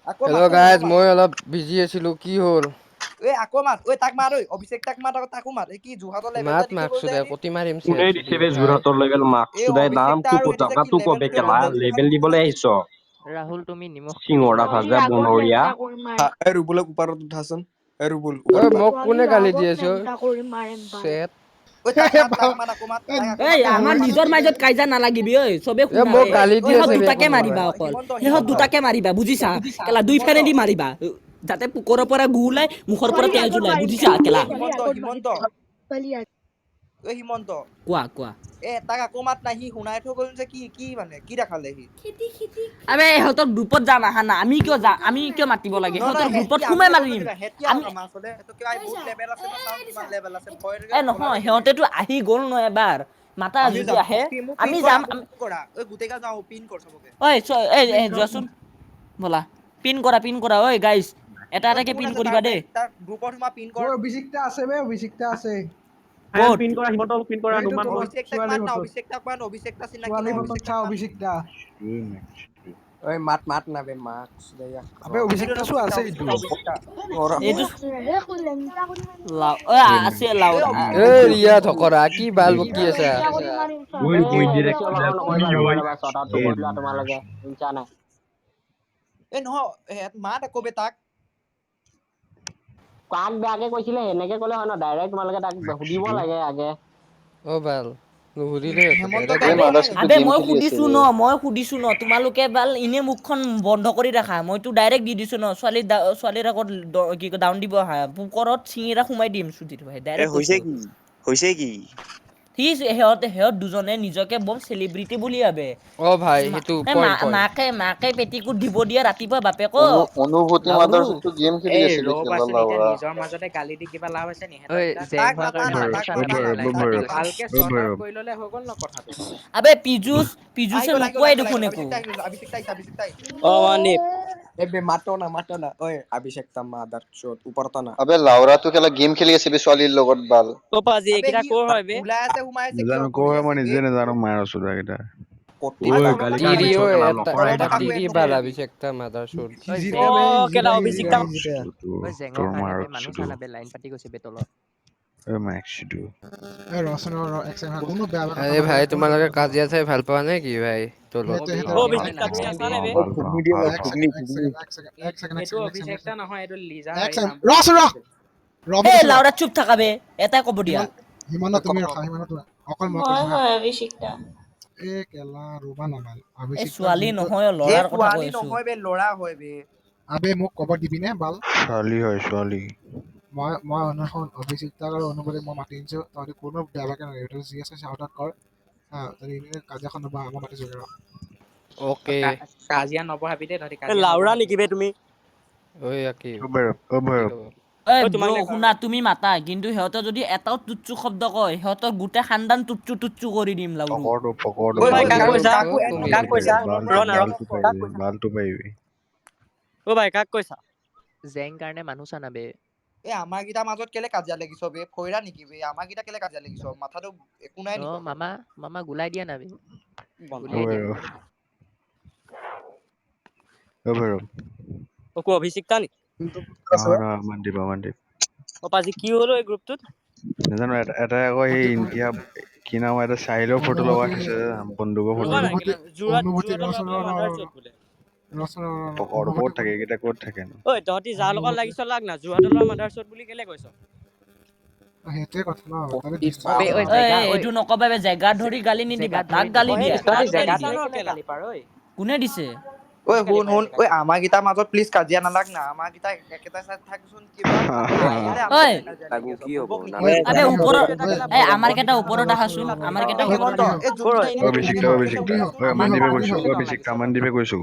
আকৌ মাত, হেল্ল' আকৌ গাইজ, মাত। মই অলপ বিজি আছিলো, কি হ'ল? ঐ আকৌ মাত, ঐ তাক মাত, ঐ অভিষেক তাক মাত, আকৌ তাকো মাত। এই কি যোৰহাটৰ লেভেল মাত এটা দি থৈ মাক গ'ল যে চুদাই সিহঁতি। কটি মাৰিম কোনে চেল দিছে চুদি বে ভাই। যোৰহাটৰ লেভেল মাক এই চুদাই অভিষেক নাম দা তো আৰু ক সিহঁতি যে কি জাগাটো ক লেভেল বে দি থৈ গ'ল কেলা যে লেভেল যোৰহাট দিবলৈ নে কি? আহিছ। ৰাহুল, তুমি নিমখ চিঙৰা খাইছিলা? ভাজা ছোৱালীৰ আগত বনৰীয়া। লেংটা কৰি মাৰিম। এই ৰুবুলক ওপৰত উঠাচোন। এই ৰুবুল, ঐ ওপৰত আহ। মোক কোনে ছোৱালীৰ গালি দি আগত আছে ঐ? লেংটা কৰি মাৰিম বাল। চেট। ঐ তাক মাত, তাক মাত, আকৌ মাত, তাক আকৌ এই মাত, আমাৰ আকৌ মাত। নিজৰ মাজত কাজিয়া নালাগিবি ঐ, চবে এ শুনা মোক বে। গালি দি ঐ সিহঁত আছে ঐ বে দুটাকে হিমন্ত কোনোবাই। মাৰিবা অকল, হিমন্ত সিহঁত হিমন্ত দুটাকে মাৰিবা, বুজিছা? কেলা দুই হিমন্ত ফেনেদি মাৰিবা, যাতে পোকৰৰ পৰা গু ওলাই, মুখৰ পৰা ছোৱালীৰ তেজ আগত ওলাই, মাৰিম। বুজিছা কেলা? ছোৱালীৰ হিমন্ত আগত মাৰিম। হিমন্ত ছোৱালীৰ আগত। ঐ হিমন্ত। কোৱা কোৱা। এ তাক আকৌ মাত না, সি শুনাই থৈ গ'ল যে কি কি মানে কি দেখালে সি? আবে ইহঁতৰ গ্ৰুপত যাম আহা না। আমি কিয় যা, আমি কিয় মাতিব লাগে? নহয় সিহঁতৰ নহয়, গ্ৰুপত সেহেঁতি আমি সোমাই সিহঁতক মাৰিম মাতিবা, সেহেঁতি আমি। আহক আমাৰ ওচৰলে। এইটো কিবা বহুত লেভেল আছে ন, চাওঁ কিমান লেভেল আছে। ভয় এ পলাব নহয়, নেকি? সিহঁতেতো আহি গ'ল ন এবাৰ। মাতা আমিও যদি যাম। আহে মোক পিন আমি কৰা, যাম। মোক পিন কৰা। ঐ গোটেইগাল যাওঁ, পিন কৰ চবকে। ঐ এই এই যোৱাচোন, ব'লা, পিন কৰা, পিন কৰা। ঐ গাইজ, এটা ঐ এটাকে কোন পিন আছে কৰিবা তাৰ দেই। তাৰ গ্ৰুপত সোমা, পিন কৰ। ঐ অভিষেকটা আছে বে, অভিষেকটা আছে। ক'ত? পিন কৰা, হিমন্তক পিন কৰা, এইটো নুমান তলত অভিষেক তাক ছোৱালী মাত না, ফটোত, অভিষেক তাক মাত, অভিষেক তা চিনাকি ছোৱালী ন, ফটোত অভিষেক চা তাক মাত। অভিষেকটা। ঐ মাত মাত না বে মাক চুদাই ইয়াক আবে ৰ। সেইটো অভিষেকটা চোৱা অভিষেক দা, আছে অভিষেক এইটো। দা, অভিষেক দা। এইটো লাও ঐ আছে এই লাউৰা। অভিষেক এ অভিষেক ৰিয়া ধকৰা কি বাল বকি আছা? লেংটা কৰি মাৰিম ঐ ছোৱালীৰ মই আগত। ডিৰেক্ট বেছি অভাৰ নকৰিবা, ঐ ৰ'বা ৰ'বা, শ্বৰ্ট আউটটো কৰি লোৱা তোমালোকে, শুনিছা নাই? এই নহয়, মাত আকৌ বে তাক। কাক বেয়াকে কৈছিলে সেনেকে ক'লে হয় ন, ডাইৰেক্ট তোমালোকে তাক সুধিব লাগে আগে। অ বাল নুসুধিলে হেমন্ত ডাইৰেক্ট তাক এই আবে মাত। মাদাৰচোদটো আবে গেম মই খেলি আছে সুধিছো বে। ন, মই সুধিছো ন, তোমালোকে বাল এনে মুখখন বন্ধ কৰি ৰাখা। মইতো ডাইৰেক্ট দি দিছো ন, ছোৱালী ছোৱালীৰ আগত কি কয় ডাউন দিব আহা, পুকৰত চিঙিৰা সোমাই দিম চুদিৰ ভাই, এ ডাইৰেক্ট হৈছে কৈছো। কি? হৈছে কি? সি সিহঁত দুজনে নিজকে বম চেলিব্ৰিটি বুলি ভাবে। অ ভাই, সেইটো এই পইণ্ট পইণ্ট। মাকে মাকে পেটিকোট দিব দিয়ে ৰাতিপুৱা বাপেকক। অনুভূতি লাউৰু মাদাৰচোদটো গেম খেলি এই আছে বে কেলা ৰ'বাচোন, এতিয়া লাউৰা। নিজৰ মাজতে গালি দি কিবা লাভ আছে নি? ঐ সিহঁতৰ জেং তাক হোৱাৰ মাতা কাৰণে না, মানুহ তাক চানা মাতা বে, না, লাইন তাক পাতি মাতা। গৈছে। ভালকে চৰ্ট আউট কৰি ল'লে হৈ গ'ল ন কথাটো। আবে পীযুষ আহি পীযুষে গ'ল, আহি গ'ল, নোকোৱাই আহি গ'ল, আহি দেখোন গ'ল। একো। অভিষেক দা আহি গ'ল, অভিষেক দা আহিছে, অভিষেক দা আহিছে। অ মনদীপ। এই বে মাতো না, মাতো না। ঐ অভিষেক তা মাদাৰচোদ, ওপৰত আনা। আবে লাউৰাটো কেলা গেম খেলি আছে বে ছোৱালীৰ লগত বাল। অ পাজি, আবে এইকেইটা সি ক'ৰ হয় বে? ওলাই আছে, সোমাই আছে, কিয় নাজানো কৰি কৰ হয়, আছে মই বে? নিজে নাজানো মাৰ চোদা কেইটা। কটি ঐ আৰু বাল। তলত গালি থাকা কাক তিৰি দিছ ঐ কেলা এটা লখৰা তলত এটা থাকা তিৰি একো বাল নকৰিবি। অভিষেক তা মাদাৰচোদ। অ হিজিৰা বে, কেলা হিজিৰা, অভিষেক হিজিৰা, দা। হিজিৰা। ঐ জেঙৰ তোৰ কাৰণে মাৰ বে মানুহ চুদু। চানা বে, লাইন পাতি গৈছে বে তলত। ঐ মাইক চুদু। এ ৰচোন ৰ, ৰ, এক ছেকেণ্ড, কোনো বেয়া বেয়া কথা আৰে নাপাতিবা, ভাই, কোনো বেয়া তোমালোকে কথা কাজিয়া চাই ভাল পোৱা নে কি ভাই তলত? সেইটোৱে অ সেইটোৱে অ ৰবা। অভিষেক দা, অ তুমি আছা নে অ বে? ভাল এক পাওঁ, ছেকেণ্ড, ভাল এক পাওঁ। ছেকেণ্ড, এক ছেকেণ্ড, এক ছেকেণ্ড, এক ছেকেণ্ড, এক এইটো ছেকেণ্ড, এক অভিষেক ছেকেণ্ড, দা নহয়, এইটো লিজা এক হয়, ছেকেণ্ড, নামটো ৰচোন ৰ, ৰ এ বুলি কৈছো ৰ। লাউৰা চুপ থাকা বে, এটাই ক'ব দিয়া। হিমন্ত হিমন্ত তুমি ৰখা, হিমন্ত তুমি, অকল মই মই কৈছো হা। হয় অভিষিক্তা। এ কেলা ৰবা না বাল, এই অভিষেকটাক ছোৱালী যোনটো নহয় অ, এই ল'ৰাৰ কথা কৈ ছোৱালী আছো। নহয় বে, ল'ৰা হয় বে। আবে মোক ক'ব দিবি নে বাল? ছোৱালী হয়, ছোৱালী। মই মই অনুসন অভিষেকটাক আৰু অনুভূতিক মই মাতি আনিছো, তহঁতি কোনো বেয়া বেয়াকে নালাগিবি, তহঁতি যি আছে চাউট আউট কৰ। হা, তহঁতি এনে কাজিয়াখন নবহা, মই মাতিছো ৰ। অ'কে। কাজিয়া নবহাবি দেই তহঁতি, এ কাজিয়া লাউৰা নবহাবি। নেকি বে তুমি? ঐ আকিব, অ ভৈৰৱ, অ কি ভৈৰৱ। খবৰ? ঐ ঐ তোমাক ব্ৰ নাই কোৱা। শুনা, তুমি মাতা, কিন্তু সিহঁতে যদি এটাও টুচ্চু শব্দ কয়, সিহঁতৰ গোটেই খানদান টুচ্চু টুচ্চু কৰি দিম লাউৰু। পকৰটো পকৰটো ঐ অ ভাই ঐ কাক কাকো কৈছা? কাকো এড তুমি কাক নকৰিবি, কৈছা? তলৰ বালটো পৰা ৰ না ৰ। এড বালটো অফ কৰ। কাক পাৰিবি, কৈছা? বালটো পাৰিবি। অ ভাই কাক কৈছা? জেং কাৰণে মানুহ চানা বে। এই আমাৰ কেইটাৰ মাজত কেলে কাজিয়া লাগিছ বে? ফৈৰা নেকি বে? আমাৰ কেইটা কেলে কাজিয়া লাগিছ? মাথাটো একো নাই অ নেকি তহঁতৰ? মামা মামা গুলাই দিয়া না বে, অ গুলিয়াই দিয়া। ভৈৰৱ, অ ভৈৰৱ। অ কো অভিষেক দা নি? নহয় নহয়, মনদীপ, অ মনদীপ। অ পাজি কি হ'ল এই গ্ৰুপটোত? নাজানো, এটাই আকৌ সেই ইণ্ডিয়া কি নাম, এটা চাহিলৰ ফটো লগাই অনুভূতি থৈছে, বন্দুকৰ ফটো। ৰ'বা না অনুভূতি কেলা, যোৰহাট অনুভূতি যোৰহাটৰ ৰচোন ল'ৰাটো ৰ ৰ মাদাৰ ৰ চোদ বোলে। ৰচোন ৰ ৰ ৰ পকৰটো ক'ত অনুভূতি থাকে, এইকেইটা ক'ত থাকে নো? ঐ তহঁতি যাৰ লগত অনুভূতি লাগিছ লাগ না, যোৰহাটৰ ল'ৰা মাদাৰ চোদ বুলি কেলে কৈছ? সেইটোৱে কথা ন, তহঁতি কটি ডিচ অ বে বাল। ঐ ঐ জেগা ঐ এইটো নকবা বে, জেগা ধৰি গালি নিদিবা, জেগাত তাক ধৰি গালি অ নিদিবা। দিয়া, সেই তহঁতি তাক তহঁতি গালি জেগা দিছা দিয়া। ন ধৰি কেলে কেলা। গালি পাৰ ঐ? কোনে দিছে? ঐ কোনে গালি শুন পাৰে শুন, জেগাত ঐ আমাৰ কেইটাৰ মাজত প্লিজ কাজিয়া নালাগ না, আমাৰ কেইটা একেটা চাইড থাকচোন কিবা। তই কেলে ঐ আমাৰ কেইটা কাজিয়া লাগু লাগি আছ? কি হ'ব বুৰ্বক নেকি ঐ বে? আবে তুমি হ ওপৰৰ এইটো এটা ঐ কেলা এই বহুত আমাৰ বদমাছ কেইটা হিমন্ত ওপৰত ৰচোন ৰ আহাচোন, কেলা ৰ আমাৰ তহঁতি। কেইটা ঐ ঐ ওপৰত হেমন্ত, তুমি আহা। হ এই ক'ৰ যোনকেইটা হয়? এনে অ ঐ অভিষেক তুমি দা, হ অভিষেক তুমি দা, হ ঐ তুমি আমাৰ হ মনদীপে তুমি কৈছো, হ অ কেলে দল অভিষেক লাগিছ দা, তহঁতি? মনদীপে কৈছো।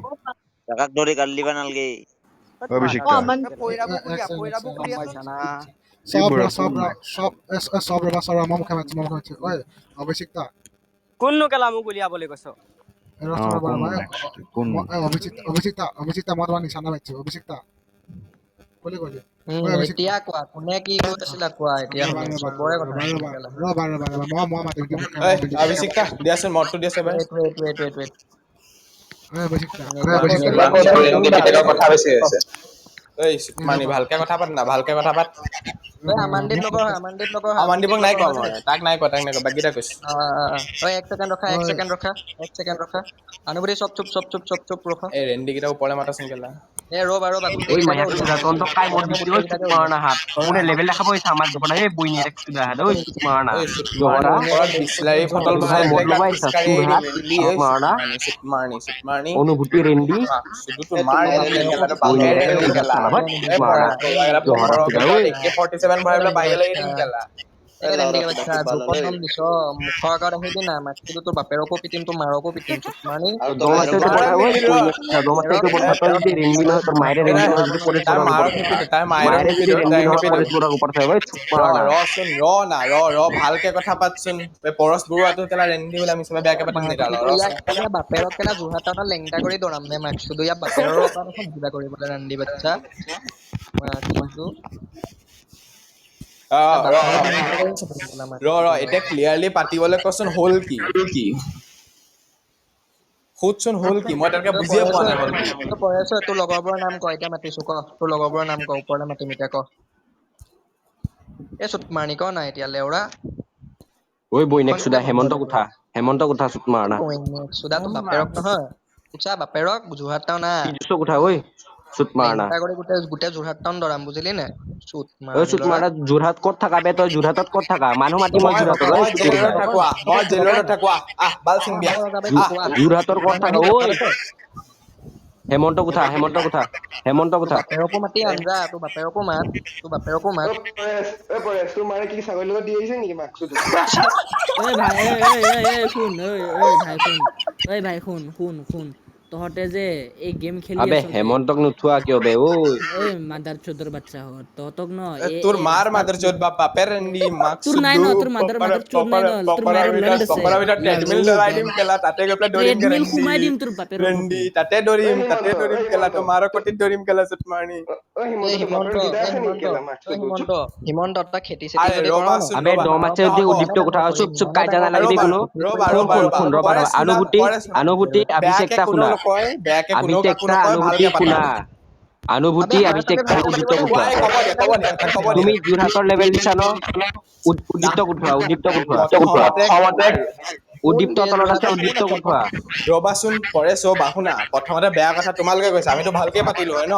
কাকাক ধৰি গালি দিবা নালগে। ক'ত অ অভিষেক মাদাৰ দা। চোদ এই কেলা। ফৈৰাবোৰ এক খুলি আ, ছেকেণ্ড, এক ফৈৰাবোৰ ছেকেণ্ড, খুলি এক আচোন। ছেকেণ্ড, এক ছেকেণ্ড। কি চব ৰ ভৈৰৱ চব কোন ৰ মাইক? চব এ চব ৰবা, চব ৰ, মই মুখে মাতিছো, মই মুখে মাতিছো। ঐ অভিষেক দা। কোননো কেলা মোক উলিয়াবলৈ কৈছ? অ ৰচোন ৰবা কোন ৰবা। মাইক? কোন? অভিষেক, অভিষেক দা, অভিষেক দা, মই তোমাক নিচানা মাতিছো অভিষেক দা। ক'লে ক'লে ঐ অভিষেক দা। এতিয়া কোৱা, কোনে কি কৈ আছিলা কোৱা, এতিয়া ৰবা শুনিম ৰবা চবৰে ৰবা কথা ৰবা শুনিম ৰবা একেলগে। ৰবা ৰবা ৰবা, মই মাতিম, ঐ মই অভিষেক দা, দিয়াচোন মদটো দিয়াচোন ভাই। Wait wait wait wait wait. ঐ অভিষেক দা, ঐ অভিষেক দা। কথা বেছি হৈছে। ঐ মানি, ভালকে কথা পাত না, ভালকে কথা পাত। আমানদীপ নকওঁ, আমানদীপ নকওঁ। আমানদীপক নাই কোৱা মই, তাক নাই কোৱা, তাক নাই কোৱা, বাকীকেইটা কৈছো। ঐ এক ছেকেণ্ড ৰখা, এক ছেকেণ্ড ৰখা, এক ছেকেণ্ড ৰখা। আনুভূতি, চব চুপ, চব চুপ, চব চুপ, ৰখা। এই ৰেন্দি কেইটা ওপৰলে মাতাচোন কেলা। এ ৰ'বা ৰ'বা। ঐ মায়া চুদা, তহঁতক কাই মদ দিছি ঐ চুতমাৰানা হাত? মোৰে লেভেল দেখাব হৈছে আমাৰ দোকানত এই বইনী এক চুদা হাত ঐ চুতমাৰানা। ঐ জহৰা ওপৰত বিছলাৰী ফটল ভাই ভৰাই মদ পেলাই লগাই আহিছা খোজকাঢ়ি চুৰহাত ৰেন্দি, ঐ চুতমাৰানা। চুতমাৰণি, চুতমাৰণি, চুতমাৰণি। অনুভূতি ৰেন্দি। চুদুটো মাৰ ৰেন্দি কেলা, তই বইনী বাপেৰ এক ৰেন্দি চুদা কেলা। চালা ভাই এই চুতমাৰানা। পৰাগ বৰুৱা কেলা, জহৰা পকৰৰ চুদা ভিতৰত ঐ। AK-47 ভৰাই পেলাই বাহিৰলৈ এৰি দিম কেলা। এই ৰেন্দি বাচ্ছা, জোপত দম দিছ, মুখৰ আগত আহিবি না, মাতটো তোৰ বাপেৰকো পিটিম, তোৰ মাৰকো পিটিম, চুতমাৰণি। দম আছে তো পঠা ঐ বইনী চুদা, দম আছে তো পঠা। তই যদি ৰেন্দি নহয়, তোৰ মায়েৰে ৰেন্দি নহয় যদি পৰেশ তাৰ বৰুৱাৰ মাৰক ওপৰত নিপিটো, তাৰ মায়েৰক মায়েৰে যদি নিপিটো, ৰেন্দি তাইক নহয় নিপিটো। পৰেশ বৰুৱাৰ ওপৰত হয় ঐ ৰ চুতমাৰানা। ৰচোন, ৰ না, ৰ ৰ, ভালকে কথা পাতচোন। এই পৰশ বৰুৱাটো কেলা ৰেন্দি বোলে, আমি চবে বেয়াকে পাতিম নেকি তাৰ লগত? ইয়াক ৰচোন। কেলা বাপেৰক কেলা যোৰহাট টাউনত লেংটা কৰি দৌৰাম বে মাকচুদু, ইয়াক বাপেৰৰ পৰা দেখোন কিবা কৰিবলৈ ৰান্দি বাচ্ছা। মাকচুদু। অ ৰ বাপেৰক ৰ লেংটা কৰি থ'ব কেলা ৰ ৰ, এতিয়া ক্লিয়াৰলি পাতিবলৈ কচোন হ'ল কি? সোধচোন হ'ল কি, মই তেনেকে তই বুজিয়ে পোৱা পৰেশ, নাই হ'ল কি। তই পৰেশ, তোৰ লগৰবোৰৰ নাম ক, এতিয়া মাতিছো ক, তোৰ লগৰবোৰৰ নাম ক, ওপৰলে মাতিম এতিয়া ক। এই চুতমাৰণি ক না এতিয়া লেওৰা। ঐ বইনেক মুখখন চুদা, কেলে বন্ধ হেমন্তক কৰি উঠা, হেমন্তক উঠা চুতমাৰানা। বইনেক চুদা, তোৰ বাপেৰক নহয়, উঠা বাপেৰক, যোৰহাট টাউন আহ। পীযুষক উঠা ঐ চুতমাৰানা। লেংটা কৰি গোটেই গোটেই যোৰহাট টাউন দৌৰাম, বুজিলি নে ঐ চুতমাৰণি ল'ৰা। চুতমাৰানা, যোৰহাট ক'ত থাকা বে তই? যোৰহাটত ক'ত থাকা? মানুহ মাতি মই মই যোৰহাটত ঐ মই চুদুৰ জেইলত ভাই। থাকো আহ, মই জেইলত থাকো আহ, আহ বাল সিং বিয়া আহ। যোৰহাটৰ ক'ত থাকা ঐ? হেমন্তক উঠা, হেমন্তক উঠা, হেমন্তক তোৰ উঠা। বাপেৰকো মাতি আন যা, তোৰ বাপেৰকো মাত, তোৰ বাপেৰকো মাত। ঐ ভাই, ঐ ঐ ঐ ঐ শুন, ঐ ঐ ভাই শুন, ঐ ভাই শুন শুন শুন, তহঁতে যে এই গেম খেলি আবে আছ যে, হেমন্তক নুঠোৱা কিয় বে ঐ? ঐ মাদাৰ চোদৰ বাচ্চা হত, তহঁতক ন এ এই তোৰ এই মাৰ ৰাস্তাত মাদাৰ চোদ বা বাপেৰ ৰেন্দি মাক তোৰ নাই চুদু ন, তোৰ মাদাৰ পকৰা মাদাৰ চোদ নাই পকৰা ন, তোৰ পকৰাৰ মায়েৰ ভিতৰত লণ্ড আছে। পকৰাৰ ভিতৰত ট্ৰেডমিল জ্বলাই দিম কেলা, তাতে গৈ পেলাই দৌৰিম কে ট্ৰেডমিল ৰেন্দি সোমাই দিম তোৰ বাপেৰৰ ৰেন্দি, কটিত। তাতে দৌৰিম, তাতে দৌৰিম কেলা, তোৰ মাৰৰ কটিত দৌৰিম কেলা চুতমাৰণি। এই হিমন্ত, এই হিমন্ত, এই হিমন্ত, হিমন্ত, তই খেতি চেতি আৰে যদি কৰ ন, ৰবাচোন আবে ৰবা, দম আছে যদি হ'ব উদ্দীপ্তক উঠা, চুপ চুপ, ডাঙৰ কাজিয়া ডাঙৰ নালাগিবি ৰবা কোনো। ৰবা শুন ৰবা শুন ৰবা শুন, ৰবা পৰেশ ৰবা, শুনা, অনুভূতি পৰেশ শুনা, অনুভূতি বেয়াকে অভিষেকটা কোনেও শুনা, নকয়, বেয়াকে কোনেও কাকো অভিষেকটা নকয়, অনুভূতি ভালকে পাতা। শুনা, আবে অনুভূতি হয়, তই অভিষেকটা ভালকে পাতিব উদ্দীপ্তক দে। উঠোৱা। কোৱা, ক'ব দে, ক'ব দে, তাক ক'ব দে। তুমি যোৰহাটৰ লেভেল দিছা ন? উদ্দীপ্তক উঠোৱা, উদ্দীপ্তক উঠোৱা, প্ৰথমতে কোন উদ্দীপ্ত বে তলত আছে, যোৰহাটৰ কোন উদ্দীপ্তক আছে? উঠোৱা। ৰবাচোন পৰেশ, ৰবা শুনা, প্ৰথমতে বেয়া কথা তোমালোকে কৈছা, আমিতো ভালকে পাতিলো হয় ন?